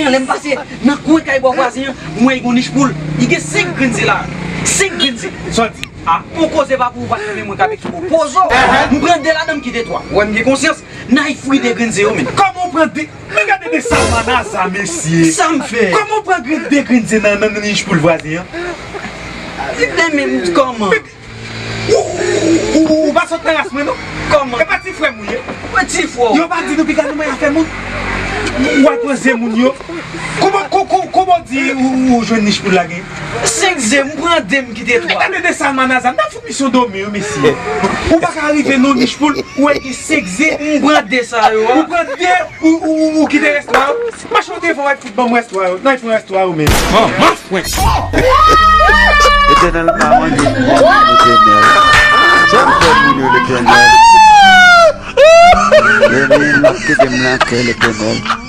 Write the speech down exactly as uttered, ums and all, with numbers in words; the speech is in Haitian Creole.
Lè m pase nan kwen kay bò vwazen an, m wè yon nich poul. Li gen senk grenn ze la. Senk grenn ze. Sa w di? A, bon koze pa pou ou pa t renmen mwen k ap ekspoze w. M pran de ladan m kite twa. Ou wè m gen konsyans. N ay fri de grenn ze yo menm. Kòman w pran de? Men gade de sa w manaza, mesye. Sa m fè? Kòman w pran grenn de grenn ze nan, nan, nan nich poul vwazen an? Men, men, kòman? Ou, ou, ou, ou pa sot nan ras mwen, non? Kòman? E pa ti frè m ou ye? Mwen ti frè w. Yo pa di nou piga nou men afè moun. Ou al pran ze moun yo. Kòman, kò-, kò-, kòman w di ou, ou jwenn nich poul la gen? Senk ze, m pran de, m kite twa. Gade de sa manaza, n ap fout misyon dòmi, wi, mesye. Ou pa ka rive nan nich poul, ou wè gen senk ze. M pran de sa yo a. Ou pran de, ou, ou, ou, ou kite rès twa yo. Mache w te fè w al fout ban m rès twa yo. Nan, pran rès twa yo, men. Manman fwen. Letènèl pa mande m, Letènèl. Sa m fè moun yo, Letènèl? Letènèl, kite m nan kè, Letènèl.